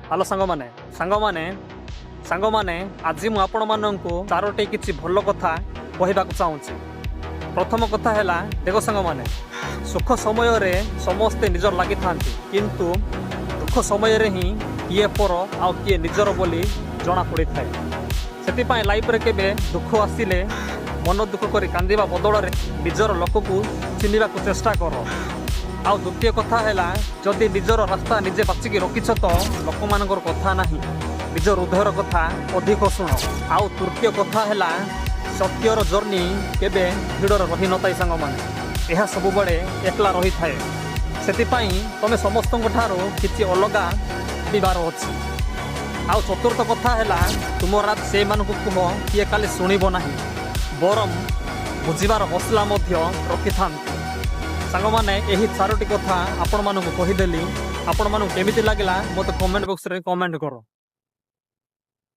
Hello ସାଙ୍ଗମାନେ, ସାଙ୍ଗମାନେ, ସାଙ୍ଗମାନେ, ଆଜି ମୁଁ ଆପଣମାନଙ୍କୁ ଚାରୋଟି କିଛି ଭଲ କଥା କହିବାକୁ ଚାହୁଁଛି। ପ୍ରଥମ କଥା ହେଲା, ଦେଖ ସାଙ୍ଗମାନେ, ସୁଖ ସମୟରେ ସମସ୍ତେ ନିଜର ଲାଗିଥାନ୍ତି, କିନ୍ତୁ ଦୁଃଖ ସମୟରେ ହିଁ କିଏ ପର ଆଉ କିଏ ନିଜର ବୋଲି ଜଣା ପଡ଼ିଥାଏ। ସେଥିପାଇଁ ଲାଇଫରେ କେବେ ଦୁଃଖ ଆସିଲେ ମନ ଦୁଃଖ କରି କାନ୍ଦିବା ବଦଳରେ ନିଜର ଲୋକକୁ ଚିହ୍ନିବାକୁ ଚେଷ୍ଟା କର। ଆଉ ଦ୍ୱିତୀୟ କଥା ହେଲା, ଯଦି ନିଜର ରାସ୍ତା ନିଜେ ବାଛିକି ରଖିଛ ତ ଲୋକମାନଙ୍କର କଥା ନାହିଁ, ନିଜ ହୃଦୟର କଥା ଅଧିକ ଶୁଣ। ଆଉ ତୃତୀୟ କଥା ହେଲା, ସତ୍ୟର ଜର୍ଣ୍ଣି କେବେ ଭିଡ଼ରେ ରହିନଥାଏ ସାଙ୍ଗମାନେ, ଏହା ସବୁବେଳେ ଏକଲା ରହିଥାଏ। ସେଥିପାଇଁ ତମେ ସମସ୍ତଙ୍କ ଠାରୁ କିଛି ଅଲଗା ଭାବିବାର ଅଛି। ଆଉ ଚତୁର୍ଥ କଥା ହେଲା, ତୁମ ରାଜ ସେଇମାନଙ୍କୁ କୁହ କିଏ କାଲି ଶୁଣିବ ନାହିଁ, ବରଂ ବୁଝିବାର ହୌସଲା ମଧ୍ୟ ରଖିଥାନ୍ତି। ସାଙ୍ଗମାନେ, ଏହି ଚାରୋଟି କଥା ଆପଣମାନଙ୍କୁ କହିଦେଲି। ଆପଣମାନଙ୍କୁ କେମିତି ଲାଗିଲା, ମୋତେ କମେଣ୍ଟ ବକ୍ସରେ କମେଣ୍ଟ କର।